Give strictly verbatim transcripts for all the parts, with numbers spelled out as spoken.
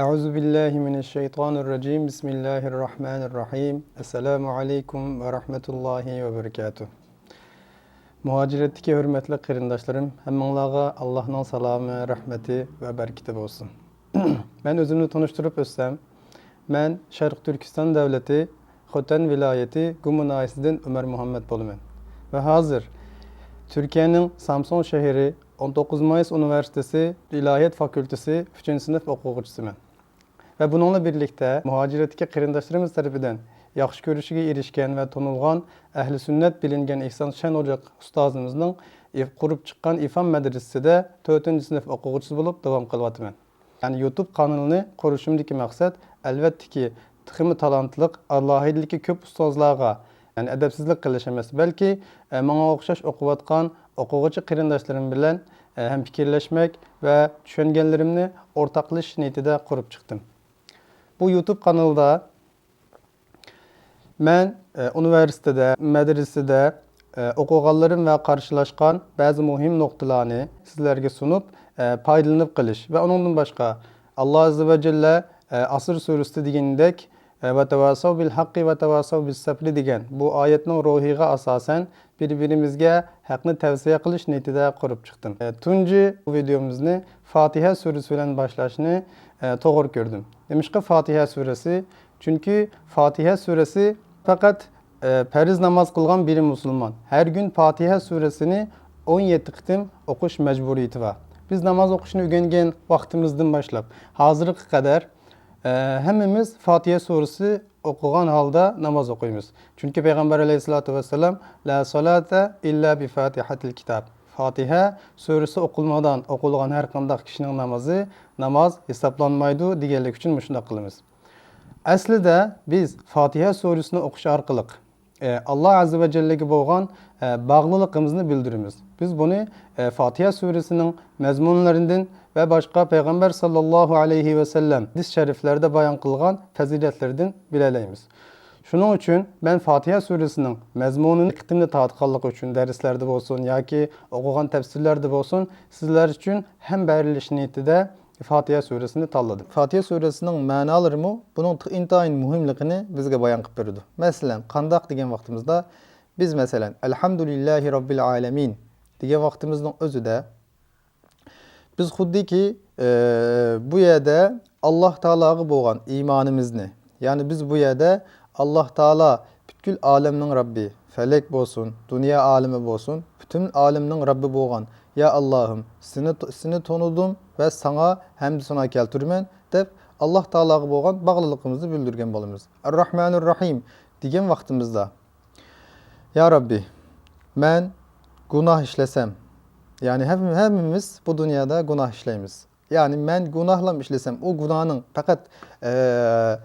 أعوذ بالله من الشيطان الرجيم. بسم الله الرحمن الرحيم. السلام عليكم ورحمة الله وبركاته. مۇھاجىرەتتىكى ھۆرمەتلىك قېرىنداشلىرىم، ھەممىڭلارغا ئاللاھنىڭ سالامى، رەھمىتى ۋە بەرىكىتى بولسۇن. مەن ئۆزۈمنى تونۇشتۇرۇپ ئۆتسەم، مەن شەرقىي تۈركىستان دۆلىتى خوتەن ۋىلايىتى گۇمۇ ناھىيەسىدىن ئۆمەر مۇھەممەد بولىمەن. ۋە ھازىر تۈركىيەنىڭ سامسۇن شەھىرى ئون توققۇز مايس ئۇنىۋېرسىتېتى ئىلاھىيات فاكۇلتېتى ئۈچىنچى سىنىپ ئوقۇغۇچىسىمەن. ۋە بۇنىڭلا بىرلىكتە، مۇھاجىرەتتىكى قېرىنداشلىرىمىز تەرىپىدىن ياخشى كۆرۈشىگە ئېرىشكەن ۋە تونۇلغان ئەھلى سۈننەت بىلىنگەن ئېھسان شەن ئوجاق ئۇستازىمىزنىڭ ئىف-، قۇرۇپ چىققان ئىفام مەدرىسىسىدە تۆتىنچى سىنىپ ئوقۇغۇچىسى بولۇپ داۋام قىلىۋاتىمەن. يەنى يۇتۇب قانىلىنى قۇرۇشۇمدىكى مەقسەت، ئەلۋەتتىكى، تېخىمۇ تالانتلىق، ئالاھىدىلىكى كۆپ ئۇستازلارغا، يەنى ئەدەپسىزلىك قىلىش ئەمەس، بەلكى، ئە، ماڭا ئوخشاش ئوقۇۋاتقان ئوقۇغۇچى قېرىنداشلىرىم بىلەن، ئە، ھەم پىكىرلەشمەك ۋە چۈشەنگەنلىرىمنى ئورتاقلىشىش نىيىتىدە قۇرۇپ چىقتىم. بۇ يۇتۇب قانىلىدا مەن، ئە، ئۇنىۋېرسىتېتتا، مەدرىسىدە، ئە، ئوقۇغانلىرىم ۋە قارشىلاشقان بەزى مۇھىم نۇقتىلارنى سىزلەرگە سۇنۇپ، ئە، پايدىلىنىپ قېلىش ۋە ئۇنىڭدىن باشقا، ئاللا ئەززە ۋە جەللە، ئە، ئاسىر سۈرىسىدە دېگىنىدەك، ئە، «ۋەتەۋاسەۋ بىل ھەققى ۋەتەۋاسەۋ بىس سەبرى» دېگەن بۇ ئايەتنىڭ روھىغا ئاساسەن، بىر-بىرىمىزگە ھەقنى تەۋسىيە قىلىش نىيىتىدە قۇرۇپ چىقتىم. ئە، تۇنجى ۋىدېئومىزنى فاتىھە سۈرىسى بىلەن باشلاشنى، ئە، توغرا كۆردۈم. نېمىشقا فاتىھە سۈرىسى؟ چۈنكى فاتىھە سۈرىسى پەقەت، ئە، پەرز ناماز قىلغان بىر مۇسۇلمان ھەر كۈن فاتىھە سۈرىسىنى ئون يەتتە قېتىم ئوقۇش مەجبۇرىيىتى بار. بىز ناماز ئوقۇشنى ئۆگەنگەن ۋاقتىمىزدىن باشلاپ ھازىرغا قەدەر، ئە، ھەممىمىز فاتىھە سۈرىسى ئوقۇغان ھالدا ناماز ئوقۇيمىز. چۈنكى پەيغەمبەر ئەلەيھىسسالاتۇ ۋەسسالام، «لا سالاتە ئىللا بىفاتىھەتىل كىتاب.» فاتىھە سۈرىسى ئوقۇلمىغان، ئوقۇلغان ھەر قانداق كىشىنىڭ نامىزى ناماز ھېسابلانمايدۇ دېگەنلىك ئۈچۈن مۇشۇنداق قىلىمىز. ئەسلىدە بىز فاتىھە سۈرىسىنى ئوقۇش ئارقىلىق، ئە، ئاللا ئەززە ۋە جەللىگە بولغان، ئە، باغلىقلىقىمىزنى بىلدۈرىمىز. بىز بۇنى، ئە، فاتىھە سۈرىسىنىڭ مەزمۇنلىرىدىن ۋە باشقا پەيغەمبەر ساللاللاھۇ ئەلەيھى ۋەسەللەم ھەدىس شەرىفلەردە بايان قىلغان پەزىلەتلىرىدىن بىلەلەيمىز. شۇنىڭ ئۈچۈن مەن فاتىھە سۈرىسىنىڭ مەزمۇنىنى دىققىتىمنى تارتقانلىقى ئۈچۈن دەرسلەردە بولسۇن ياكى ئوقۇغان تەپسىرلەردە بولسۇن، سىزلەر ئۈچۈن ھەم بەرىلىش نىيىتىدە فاتىھە سۈرىسىنى تاللىدىم. فاتىھە سۈرىسىنىڭ مەنالىرىمۇ بۇنىڭ تېخى ئىنتايىن مۇھىملىقىنى بىزگە بايان قىلىپ بېرىدۇ. مەسىلەن، قانداق دېگەن ۋاقتىمىزدا، بىز مەسىلەن، «ئەلھەمدۇلىللاھى رەببىل ئالەمىن» دېگەن ۋاقتىمىزنىڭ ئۆزىدە، بىز خۇددىكى، ئە، بۇ يەردە ئاللا تائالاغا بولغان ئىمانىمىزنى، يەنى بىز بۇ يەردە ئاللا تائالا پۈتكۈل ئالەمنىڭ رەببى، پەلەك بولسۇن، دۇنيا ئالىمى بولسۇن، پۈتۈن ئالەمنىڭ رەببى بولغان، يا ئاللاھىم، سېنى، سېنى تونۇدۇم ۋە ساڭا ھەمدۇ سانا كەلتۈرىمەن، دەپ ئاللا تائالاغا بولغان باغلىقلىقىمىزنى بىلدۈرگەن بولىمىز. ئەررەھمانىررەھىم دېگەن ۋاقتىمىزدا، يا رەببى، مەن گۇناھ ئىشلىسەم، يەنى ھەم-، ھەممىمىز بۇ دۇنيادا گۇناھ ئىشلەيمىز. يەنى مەن گۇناھلام ئىشلىسەم، ئۇ گۇناھنىڭ پەقەت، ئە،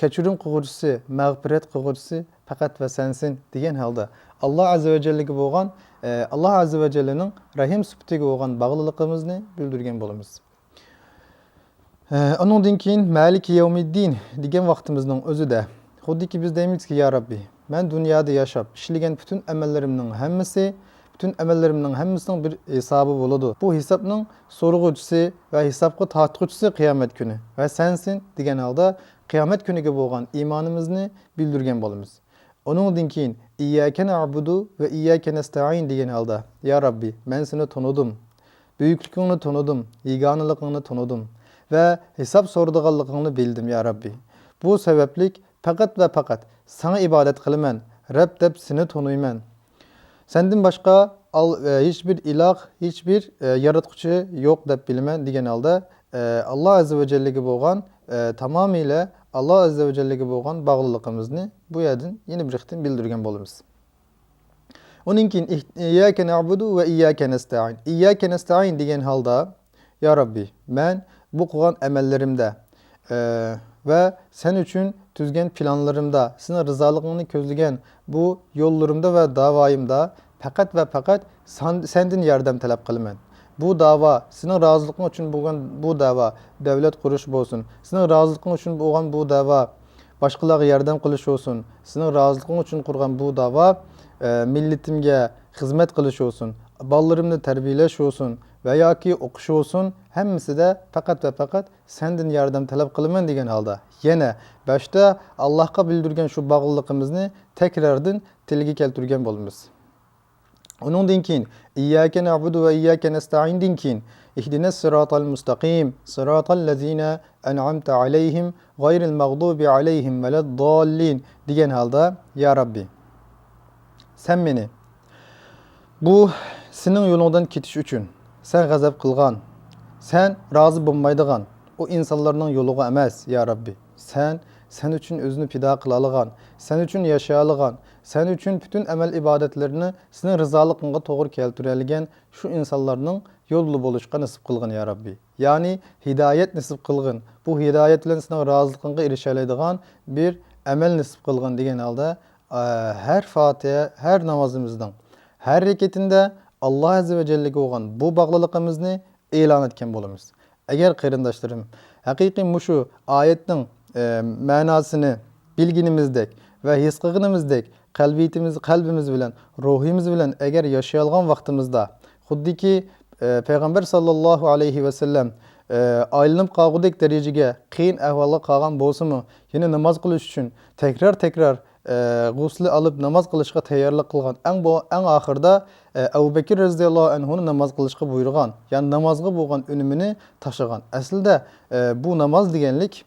كەچۈرۈم قىلغۇچىسى، مەغپىرەت قىلغۇچىسى پەقەت ۋە سەنسىن دېگەن ھالدا، ئاللا ئەززە ۋە جەللىگە بولغان، ئە، ئاللا ئەززە ۋە جەللىنىڭ رەھىم سۈپىتىگە بولغان باغلىقلىقىمىزنى بىلدۈرگەن بولىمىز. ئە، ئۇنىڭدىن كېيىن مالىكى يەۋمىددىن دېگەن ۋاقتىمىزنىڭ ئۆزىدە، خۇددىكى بىز دەيمىزكى، يا رەببى، مەن دۇنيادا ياشاپ ئىشلىگەن پۈتۈن ئەمەللىرىمنىڭ ھەممىسى، پۈتۈن ئەمەللىرىمنىڭ ھەممىسىنىڭ بىر ھېسابى بولىدۇ. بۇ ھېسابنىڭ سورىغۇچىسى ۋە ھېسابقا تارتقۇچىسى قىيامەت كۈنى ۋە سەنسىن دېگەن ھالدا قىيامەت كۈنىگە بولغان ئىمانىمىزنى بىلدۈرگەن بولىمىز. ئۇنىڭدىن كېيىن، «ئىيياكە نەئبۇدۇ ۋە ئىيياكە نەستەئىن» دېگەن ھالدا، يا رەببى، مەن سېنى تونۇدۇم، بۈيۈكلۈكۈڭنى تونۇدۇم، يېگانىلىقىڭنى تونۇدۇم ۋە ھېساب سورىدىغانلىقىڭنى بىلدىم، يا رەببى. بۇ سەۋەبلىك پەقەت ۋە پەقەت ساڭا ئىبادەت قىلىمەن، رەب دەپ سېنى تونۇيمەن. سەندىن باشقا ئال-، ئە، ھېچبىر ئىلاھ، ھېچبىر، ئە، ياراتقۇچى يوق دەپ بىلىمەن دېگەن ھالدا، ئە، ئاللا ئەززە ۋە جەللىگە بولغان، ئە، تامامىيلە ئاللا ئەززە ۋە جەللىگە بولغان باغلىقلىقىمىزنى بۇ يەردىن يەنە بىر قېتىم بىلدۈرگەن بولىمىز. ئۇنىڭ كېيىن ئىھ-، «ئىيياكە نەئبۇدۇ ۋە ئىيياكە نەستەئىن.» «ئىيياكە نەستەئىن» دېگەن ھالدا، يا رەببى، مەن بۇ قىلغان ئەمەللىرىمدە، ئە، ۋە سەن ئۈچۈن تۈزگەن پىلانلىرىمدا، سېنىڭ رىزالىقىڭنى كۆزلىگەن بۇ يوللىرىمدا ۋە داۋايىمدا پەقەت ۋە پەقەت سان-، سەندىن ياردەم تەلەپ قىلىمەن. بۇ داۋا، سېنىڭ رازىلىقىڭ ئۈچۈن بولغان بۇ داۋا، دۆلەت قۇرۇش بولسۇن، سېنىڭ رازىلىقىڭ ئۈچۈن بولغان بۇ داۋا، باشقىلارغا ياردەم قىلىش بولسۇن، سېنىڭ رازىلىقىڭ ئۈچۈن قۇرغان بۇ داۋا، ئە، مىللىتىمگە خىزمەت قىلىش بولسۇن، بالىلىرىمنى تەربىيەلەش بولسۇن، ۋە ياكى ئوقۇش بولسۇن، ھەممىسىدە پەقەت ۋە پەقەت سەندىن ياردەم تەلەپ قىلىمەن دېگەن ھالدا، يەنە بەشتە ئاللاھقا بىلدۈرگەن شۇ باغلىقىمىزنى تەكراردىن تىلگە كەلتۈرگەن بولىمىز. ئۇنىڭدىن كېيىن، ئىيياكە نەئبۇدۇ ۋە ئىيياكە نەستەئىندىن كېيىن، ئىھدىنەس سىراتال مۇستەقىم، سىراتال لەزىنە ئەنئەمتە ئەلەيھىم، غەيرىل مەغدۇبى ئەلەيھىم ۋەلەدداللىن دېگەن ھالدا، يا رەببى، سەن مېنى بۇ سېنىڭ يولۇڭدىن كېتىش ئۈچۈن، سەن غەزەپ قىلغان، سەن رازى بولمايدىغان ئۇ ئىنسانلارنىڭ يولىغا ئەمەس، يا رەببى. سەن، سەن ئۈچۈن ئۆزىنى پىدا قىلالىغان، سەن ئۈچۈن ياشىيالىغان، سەن ئۈچۈن پۈتۈن ئەمەل ئىبادەتلىرىنى سېنىڭ رىزالىقىڭغا توغرا كەلتۈرەلىگەن شۇ ئىنسانلارنىڭ يولىدا بولۇشقا نېسىپ قىلغىن، يا رەببى. يەنى ھىدايەت نېسىپ قىلغىن. بۇ ھىدايەت بىلەن سېنىڭ رازىلىقىڭغا ئېرىشەلەيدىغان بىر ئەمەل نېسىپ قىلغىن دېگەن ھالدا، ئە، ھەر فاتىھە، ھەر نامازىمىزنىڭ ھەر رەكىتىندە ئاللا ئەززە ۋە جەللىگە بولغان بۇ باغلىقىمىزنى ئېلان ئەتكەن بولىمىز. ئەگەر قېرىنداشلىرىم، ھەقىقىي مۇشۇ ئايەتنىڭ، ئە، مەناسىنى بىلگىنىمىزدەك ۋە ھېس قىلغىنىمىزدەك قەلبىيىتىمىز، قەلبىمىز بىلەن، روھىمىز بىلەن ئەگەر ياشىيالىغان ۋاقتىمىزدا، خۇددىكى، ئە، پەيغەمبەر ساللاللاھۇ ئەلەيھى ۋەسەللەم، ئە، ئايلىنىپ قالغۇدەك دەرىجىگە قىيىن ئەھۋالغا قالغان بولسىمۇ، يەنە ناماز قىلىش ئۈچۈن تەكرار-تەكرار، ئە، غۇسلى ئېلىپ ناماز قىلىشقا تەييارلىق قىلغان. ئەڭ بو-، ئەڭ ئاخىرىدا، ئە، ئەبۇ بەكىر رەزىياللاھۇ ئەنھۇنى ناماز قىلىشقا بۇيرۇغان. يەنى نامازغا بولغان ئۈنۈمىنى تاشلىغان. ئەسلىدە، ئە، بۇ ناماز دېگەنلىك،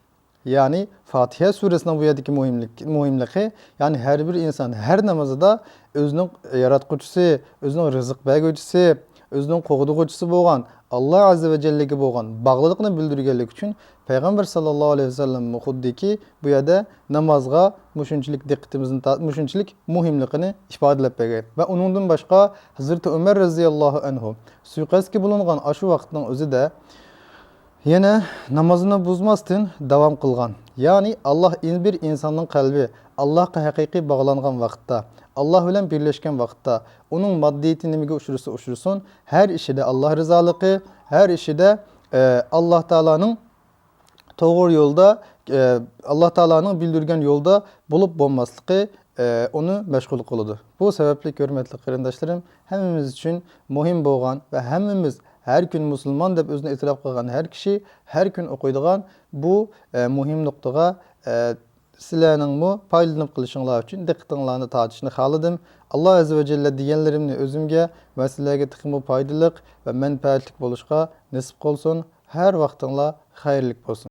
يەنى فاتىھە سۈرىسىنىڭ بۇ يەردىكى مۇھىملىك-، مۇھىملىقى، يەنى ھەر بىر ئىنسان ھەر نامىزىدا ئۆزىنىڭ ياراتقۇچىسى، ئۆزىنىڭ رىزىق بەرگۈچىسى، ئۆزىنىڭ قوغدىغۇچىسى بولغان ئاللا ئەززە ۋە جەللىگە بولغان باغلىقنى بىلدۈرگەنلىكى ئۈچۈن پەيغەمبەر ساللاللاھۇ ئەلەيھى ۋەسەللەممۇ خۇددىكى بۇ يەردە نامازغا مۇشۇنچىلىك دىققىتىمىزنى تا-، مۇشۇنچىلىك مۇھىملىقىنى ئىپادىلەپ بەرگەن. ۋە ئۇنىڭدىن باشقا ھەزرىتى ئۆمەر رەزىياللاھۇ ئەنھۇ سۇيىقەستكە بولۇنغان ئاشۇ ۋاقىتنىڭ ئۆزىدە يەنە نامازنى بۇزماستىن داۋام قىلغان. يەنى ئاللا ئىن-، بىر ئىنساننىڭ قەلبى ئاللاغا ھەقىقىي باغلانغان ۋاقىتتا، ئاللا بىلەن بىرلەشكەن ۋاقىتتا، ئۇنىڭ ماددىيىتى نېمىگە ئۇچرىسا ئۇچرىسۇن، ھەر ئىشىدا ئاللا رىزالىقى، ھەر ئىشىدا، ئە، ئاللا تائالانىڭ توغرا يولدا، ئە، ئاللا تائالانىڭ بىلدۈرگەن يولدا بولۇپ بولماسلىقى، ئە، ئۇنى مەشغۇل قىلىدۇ. بۇ سەۋەبلىك، ھۆرمەتلىك قېرىنداشلىرىم، ھەممىمىز ئۈچۈن مۇھىم بولغان ۋە ھەممىمىز ھەر كۈن مۇسۇلمان دەپ ئۆزىنى ئېتىراپ قىلغان ھەر كىشى ھەر كۈن ئوقۇيدىغان بۇ، ئە، مۇھىم نۇقتىغا، ئە، سىلەرنىڭمۇ پايدىلىنىپ قېلىشىڭلار ئۈچۈن دىققىتىڭلارنى تارتىشنى خالىدىم. ئاللا ئەززە ۋە جەللە دېگەنلىرىمنى ئۆزۈمگە ۋە سىلەرگە تېخىمۇ پايدىلىق ۋە مەنپەئەتلىك بولۇشقا نېسىپ قىلسۇن. ھەر ۋاقتىڭلار خەيرلىك بولسۇن.